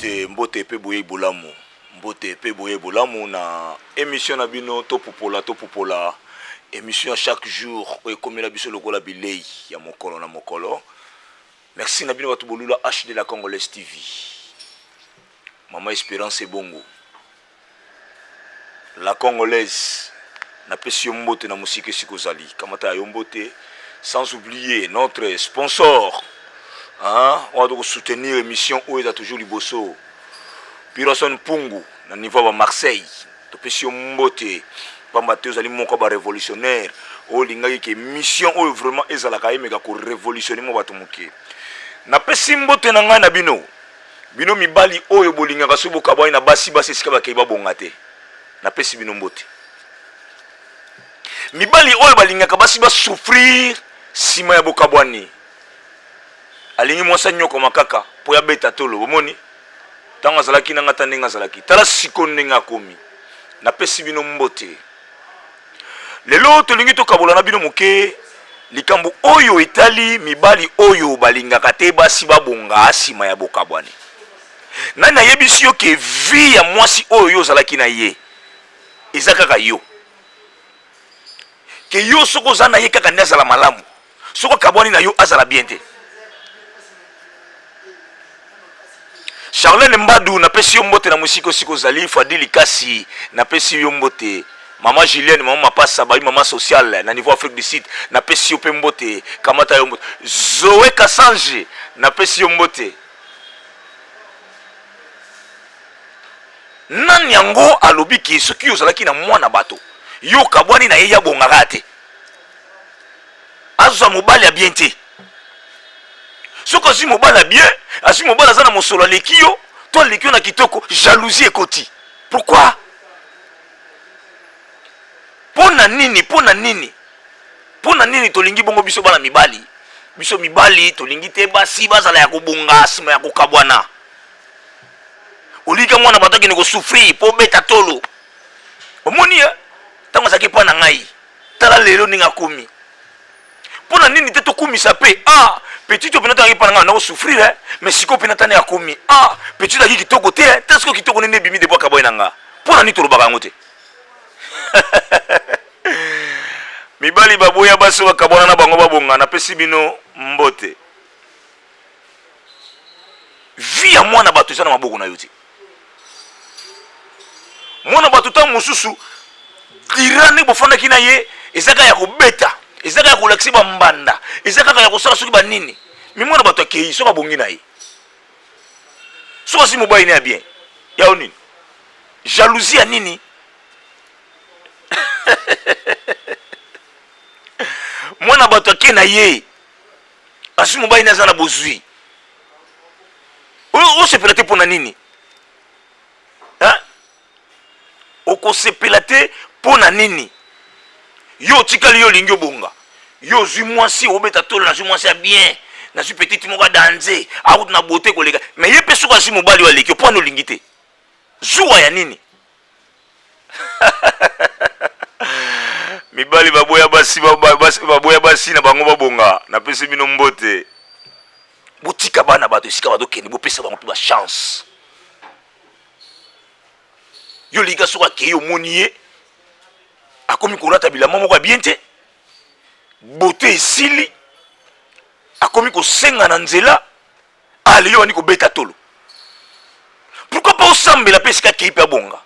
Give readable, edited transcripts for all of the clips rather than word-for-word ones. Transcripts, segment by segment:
Mbote, mbote pe boyei bolamu. Mbote pe boyei bolamu na emission na bino topupola topupola emission ya chaque jour oyo ekomela biso lokola bilei ya mokolo na mokolo. Merci na bino bato bolula HD la Congolaise TV. Mama Esperance Ebongo. La Congolaise, napesi yo mbote na mosika esika ozali. Kamata ya yo mbote. Sans oublier notre sponsor. Hein, oyo toko soutenir émission oyo eza toujours liboso. Piroson Pungu na niveau ya Marseille. Topesi yo mbote pamba te ozali moko ba révolutionnaire oyo olingaki ke mission oyo vraiment ezalaka emeka ko révolutionner mwa bato moke. Napesi mbote na ngai na bino. Bino mibali oyo bolingaka soki bokabwani na basi, basi esika bakei babonga te. Napesi bino mbote. Mibali oyo balingaka basi ba souffrir sima ya bokabwani. Alingi mwasi anyokoma kaka po ya beta tolo. Bomoni? Tango azalaki na nga ta ndenge azalaki. Tala siko ndenge akomi. Napesi bino mbote. Lelo tolingi tokabola na bino moke likambo oyo etali mibali oyo balingaka te basi babonga nsima ya bokabwani. Nani ayebisi yo ke vie ya mwasi oyo yo ozalaki na ye eza kaka yo? Ke yo soki oza na ye kaka nde azala malamu, soki akabwani na yo azala bien te? Charlène Mbadu, napesi yo mbote na mosika osika ozali. Fadili Kasi, napesi yo mbote. Mama Julienne, mama Mapasa, bayi mama sociale na niveau Afrique du Sud, napesi yo pe mbote. Kamata yo mbote. Zoe Kasanji, napesi yo mbote. Nani yango alobi ke soki ozalaki na mwana bato, yo okabwani na ye ya bongaka te? Azwa mobali ya bien te. Soki azwi mobali ya bien, azwi mobali aza na mosolo aleki yo, to aleki yo na kitoko, jalousie ekoti. Pourquoi? Mpo na nini? Mpo na nini? Mpo na nini tolingi bongo biso bana mibali? Biso mibali tolingi te basi bazala ya kobonga nsima ya kokabwana. Olika mwana bato akende kosouffrir mpo obeta tolo. Omoni ye ntango azalaki epai na ngai, tala lelo ndenge akomi. Mpo na nini te tokumisa mpe ah petit oyo mpenza ntango epai na ngai nako souffrir eh, mais sikoyo mpenza tani akomi ah petit azalaki kitoko te eh, tala sikoyo kitoko nini ebimi depuis akabwani na ngai. Mpo na nini tolobaka yango te? Mibali baboya basi oyo bakabwana na bango babonga, napesi bino mbote. Vie ya mwana bato eza na maboko na yo te. Mwana bato ntango mosusu dira ndenge bofandaki na ye eza kaka ya kobeta, eza kaka ya kolakisa bambanda, eza kaka ya kosala soki banini. Mi mwana bato akei soki abongi na ye, soki asi mobali ne ya bien ya yo nini? Jalousie ya nini? Mwana bato ake na ye azwi mobali ne aza na bozwi, osepela te mpo na nini? Okosepela te mpo na nini? Yo otikali, yo olingi obonga, yo ozwi mwasi obeta tolo, nazwi mwasi ya bien, nazwi petite moko adanze akutu na beauté koleka, mais ye mpe soki azwi mobali oyo aleki yo, mpo wana olingi te? Zuwa ya nini? Mibali baboya basi, baboya basi na bango babonga. Napesi bino mbote. Botika bana bato esika bazokende, bopesa bango mpe ba chance. Yo liga soki akei omoni ye akomi kolata bilamba moko ya bien te, beauté esili, akomi kosenga na nzela, ale yo bandi kobeta tolo. Pourquoi pas osambela mpe esika akei mpe abonga?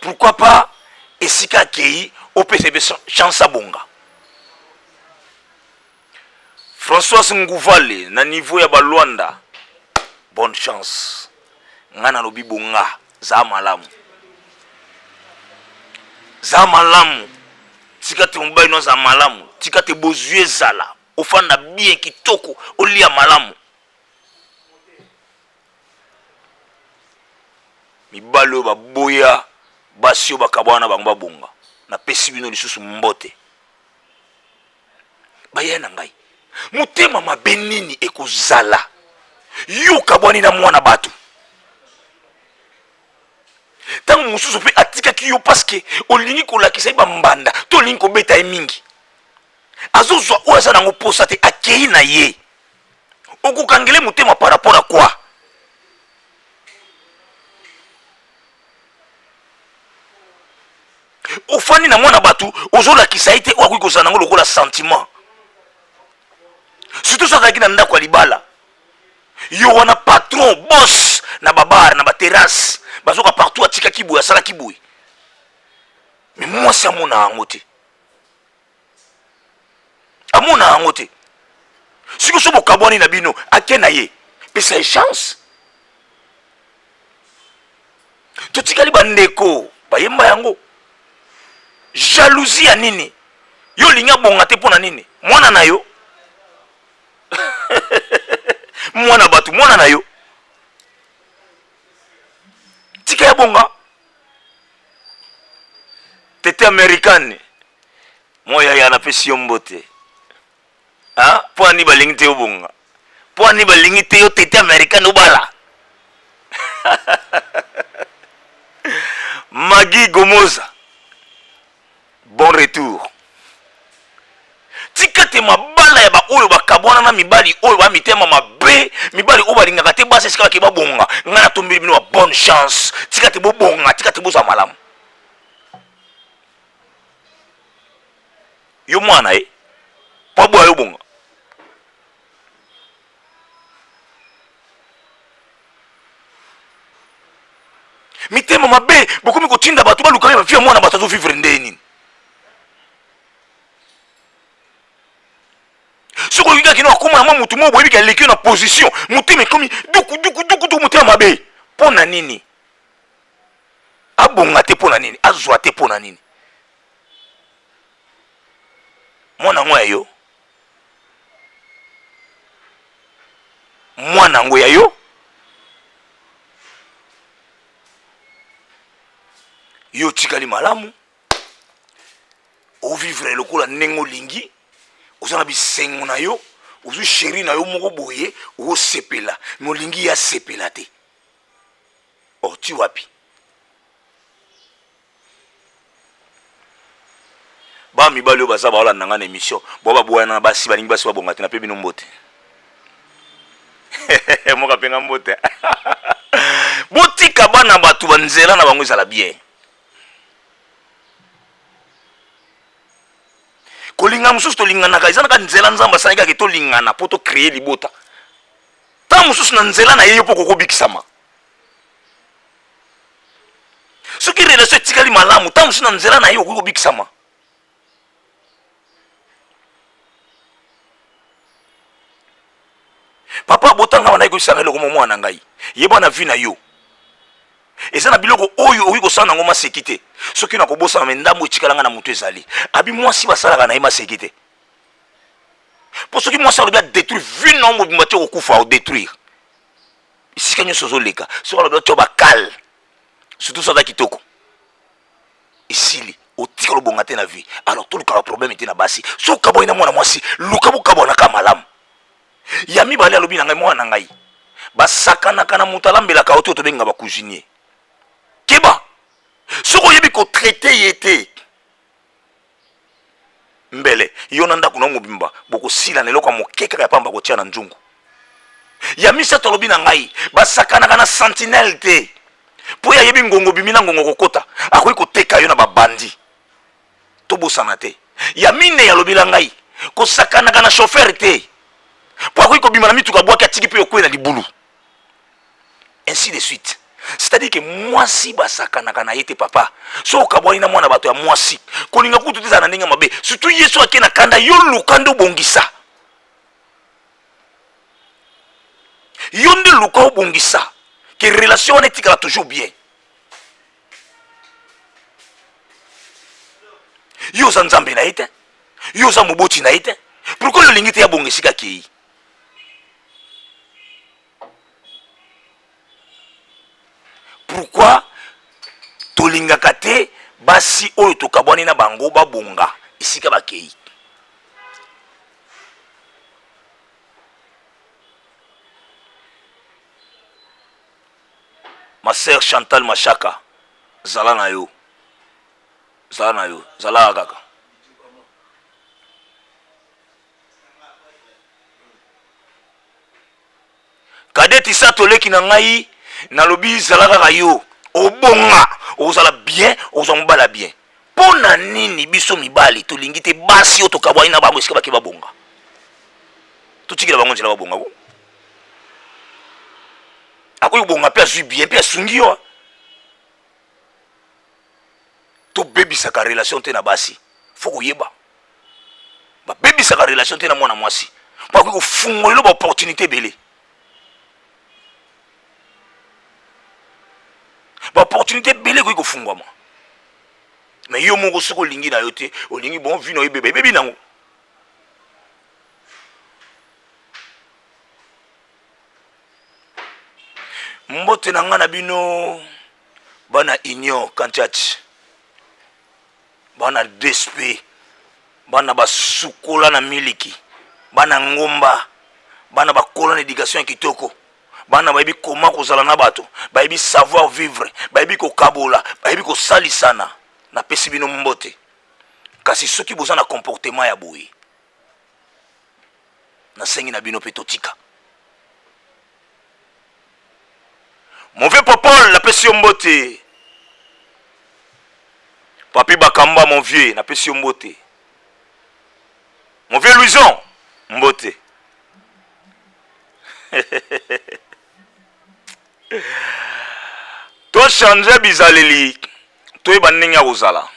Pourquoi pas esika akei opesa mpe chance abonga? Françoise Nguvale na niveau ya ba Luanda, bonne chance. Nga nalobi bonga, za malamu, za malamu, tika te mobali no aza malamu, tika te bozwi ezala, ofanda bien kitoko, olia malamu. Mibali oyo baboya basi oyo bakabwana na bango babonga, napesi bino lisusu mbote. Baya na ngai, motema mabe nini ekozala yo okabwani na mwana bato? Ntango mosusu mpe atikaki yo paske olingi kolakisa ye bambanda to olingi kobeta ye mingi, azozwa oyo aza nango posa te, akei na ye. Okokangele motema par rapport à quoi? Ofandi na mwana bato, ozolakisa ye te oyo akoki kozala nango lokola sentiment, surtout so azalaki na ndako ya libala. Yo wana patron, boss na babar, na baterrasse, bazoka partout, atikaki boye, asalaki boye, mais mwasi amona yango te, amona yango te. Sikoyo so bokabwani na bino, ake na ye, pesa ye chance. Totikali bandeko bayemba yango. Jalousie ya nini? Yo olingi abonga te mpo na nini? Mwana na yo, mwana bato, mwana na yo, tika ya bonga. Tete amerikane moyaya, napesi yo mbote. Mpo ani balingi te obonga? Mpo ani balingi te yo tete amerikane obala? Magi Gomoza, bon retour. Tika te mabala ya baoyo bakabwana na mibali oyo ba mitema mabe, mibali oyo balingaka te basi esika bake babonga. Ngai natombeli bino ba bonne chance. Tika te bobonga, tika te bozwa malamu. Yo mwana ye po aboya yo bonga. Mitema mabe, bokomi kotinda bato baluka ye bavie. Mwana bato azovivre nde nini? Soki oyoki kaka akóma na mwa motu moko boyebi aleki yo na position, motema ekomi duku duku duku duku. Motema mabe mpo na nini? Abonga te mpo na nini? Azwa te mpo na nini? Mwana yango ya yo, mwana yango ya yo. Yo otikali malamu, ovivre lokola ndenge olingi, oza na bisengo na yo, ozwi chéri na yo moko boye, osepela, me olingi ye asepela te. Oti wapi? Ba mibali oyo baza baolanda nga na émission, bo baboyana na basi, balingi basi babonga te, nape bino mbote. Moko apenga mbote. Botika bana bato banzela na bango ezala bien. Kolinga mosusu tolinganaka, eza naka nzela Nzambe asalaki kaka tolingana mpo tocreye libota. Ntango mosusu na nzela na ye yo mpo kokobikisama. Soki relation etikali malamu, ntango mosusu na nzela na ye okoki kobikisama. Papa abotanga bandaki koyebisanga eloko mo: mwana na ngai, yeba na vie na yo eza na biloko oyo okoki kosala nango maseki te. Soki nakobosana, me ndambo etikala nga na moto ezali abi mwasi basalaka na ye maseki te, mpo soki mwasi alobi adétruire vie na mobimba te, okokufa. Odétruire esika nyonso ozoleka. Soki alobi otyo bakale, surtout so aza kitoko, esili, otika lobonga te na vie. Alors tolukaka problème te na basi. So okabwani na mwana mwasi, luka bokabwanaka malamu. Ya mibale, alobi na ngai: mwana na ngai, basakanaka na moto alambelaka yo te, oyo tobenga bacuisinier. Keba, soki oyebi kotraiter ye te, mbele yo na ndako na mobimba bokosila na eloko ya moke kaka ya pamba kotia na nzungu. Ya misato, alobi na ngai: basakanaka na sentinelle te, mpo ye ayebi ngongo bimi na ngongo kokota, akoki koteka yo na babandi. Tobosana te. Ya minei, alobela ngai: kosakanaka na chauffeur te, mpo akoki kobima na mituka, bwaki, atiki mpe okwei na libulu, ainsi de suite. C'est-à-dire que mwasi basakanaka na ye te. Papa, so okabwani na mwana bato ya mwasi, kolinga kutu te, ezala na ndenge mabe, surtout ye so ake na kanda, yo luka nde obongisa. Yo nde luka obongisa ke relation wana etikala toujours bien. Yo oza nzambe na ye te, yo oza moboti na ye te. Pourquoi yo olingi te abonga esika akei? Pourquoi tolingaka te basi oyo tokabwani na bango babonga esika bakei? Ma sœur Chantal Mashaka, zala na yo, zala na yo, zalaka kaka. Mireille Tisato leki na ngai, nalobi zala kaka yo, obonga, ozala bien, ozwa mobala bien. Mpo na nini biso mibali tolingi te basi oyo tokabwani na bango esika bake babonga? Totikela bango nzela babonga ko. Akoki kobonga mpe azwi bien mpe asungi yo. Tobebisaka relation te na basi, fo koyeba. Babebisaka relation te na mwana mwasi mpo akoki kofungolela ba opportunité ebele. Ba opportunité ebele ekoki kofungwama. Mais yo moko soki olingi na yo te, olingi bon vie na yo ebeba, ebebi nango. Mbote na nga na bino bana Union Kantiati, bana DSP, bana basukola na miliki, bana ngomba, bana bakola na education ya kitoko, bana bayebi koma kozala na bato, bayebi savoir vivre, bayebi kokabola, bayebi kosalisana. Napesi bino mbote. Kasi soki boza na comportement ya boye, nasengi na bino mpe totika. Mauvais Popol, napesi yo mbote. Papi Bakamba, mon vieux, napesi yo mbote. Mon vieux Louison, mbote. To changer bizaleli, toyeba ndenge ya kozala.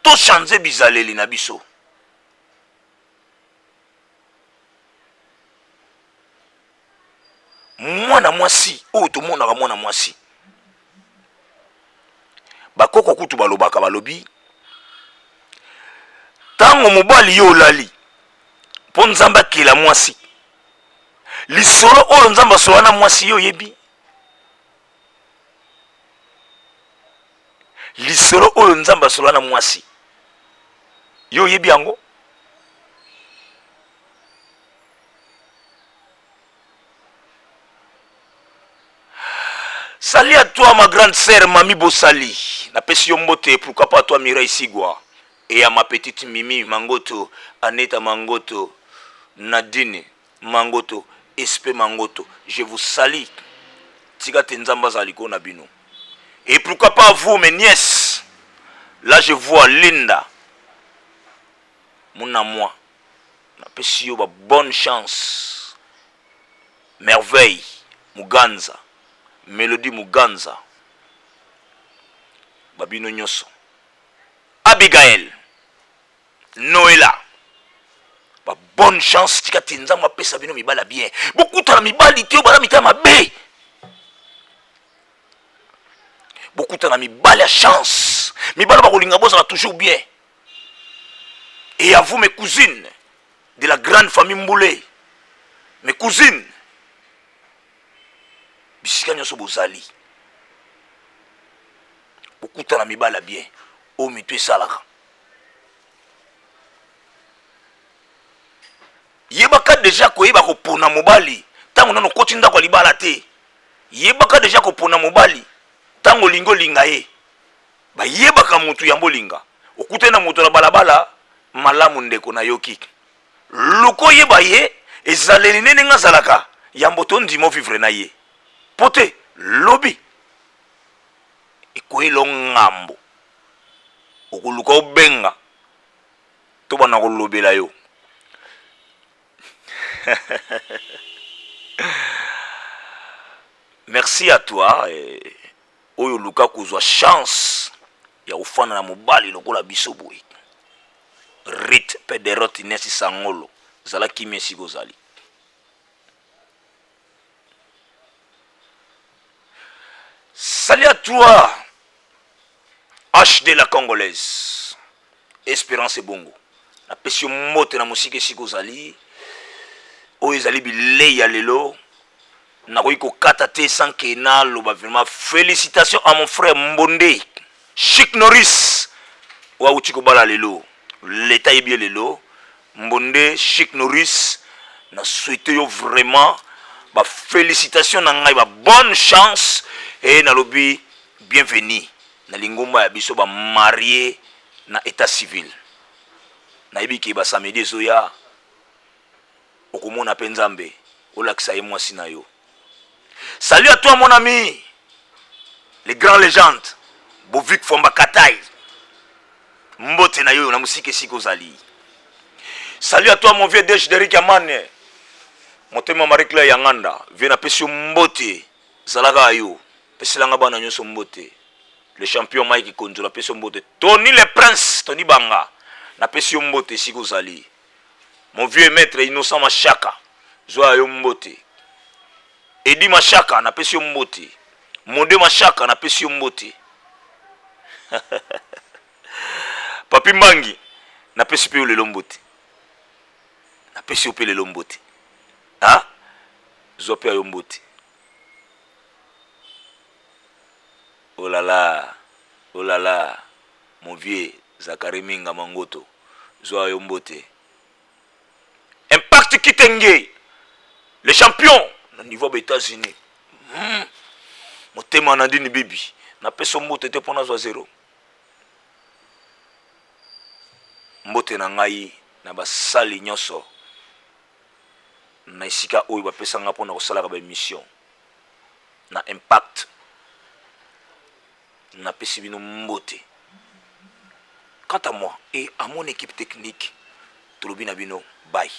To changer bizaleli na biso. Mwana mwasi oyo tomonaka, mwana mwasi bakoko kutu balobaka, balobi ntango mobali yo olali mpo Nzambe akela mwasi, lisolo oyo Nzambe asola na mwasi yo oyebi lisolo oyo Nzambe asola na mwasi yo oyebi yango. Salut à toi ma grande sœur Mami Bosali. Napesi yo mbote, pourquoi pas à toi Mireille Sigwa et à ma petite Mimi Mangoto, Aneta Mangoto, Nadine Mangoto, Espe Mangoto. Je vous salue. Tika te Nzambe azala likolo na bino. Et pourquoi pas vous mes nièces. Là je vois Linda Munamwa. Napesi yo ba bonne chance. Merveille Muganza, Melodie Muganza, babino nyonso. Abigail, Noela, ba bonne chance. Tika te Nzambe apesa bino mibali ya bien. Bokutana mibali te oyo baza mitema mabe. Bokutana mibali ya chance, mibali bakolinga bozala toujours bien. Et à vous mes cousines de la grande famille Mboulé, mes cousines, bisika nyonso bozali, bokutana mibali ya bien oyo mitu esalaka. Yebaka deja koyeba kopona mobali ntango nano okoti ndako ya libala te. Yebaka deja kopona mobali ntango olingi olinga ye. Bayebaka mutu yambo olinga. Okutani na moto na balabala, malamu ndeko nayoki. Luka oyeba ye ezaleli ne ndenge azalaka yambo tondima ovivre na ye. Po te lobi ekoyela yo ngambo, okoluka obenga tobanda kolobela yo. Merci à toi eh, oyo oluka kozwa chance ya kofanda na mobali lokola biso boye. Rit Pederot Inès Sangolo, zala kimia esika ozali. Salut à toi HD la Congolaise, Espérance Ebongo. Napesi yo mbote na mosika esika ozali. Oyo ezali bilei ya lelo, nakoki kokata te sans que naloba vraiment félicitations à mon frère Mbonde Chic Norris oyo awuti kobala lelo. Leta yebi ye lelo. Mbonde Chic Norris, na souhaite yo vraiment ba félicitations na ngai, ba bonne chance et nalobi bienvenue na lingomba ya biso ba marié na état civil. Nayebi ke ba samedi ezoya okomona pe Nzambe olakisa ye mwasi na yo. Salut à toi mon ami, le grand légende Bovik Fomba Katai, mbote na yo na mosika esika ozali. Salut à toi mon vieux Dej Derrick Amane, motema Marie Claire Yanganda, vieux napesi yo mbote, zalaka yo, peselanga bana nyonso mbote. Le champion Mike Konzo, napesi yo mbote. Tony le Prince, Tony Banga, napesi yo mbote esika ozali. Mon vieux maître Innocent Mashaka, zwa yo mbote. Edi Mashaka, napesi yo mbote. Monde Mashaka, napesi yo mbote. Papi Mbangi, napesi mpe yo lelo mbote. Napesi yo mpe lelo mbote. Ha? Zwa mpe yo mbote. Oh là là, oh là là, mon vieux Zacharie Minga Mangoto, zwa yo mbote. Impact Kitenge, le champion na niveau ba États-Unis. Motema Nadine Bibi, napesa mbote te mpo nazwa zero. Mbote na ngai na basali nyonso na esika oyo bapesa nga mpona kosalaka ba émission na Impact, napesi bino mbote. Quant à moi et à mon équipe technique, tolobi na bino bye.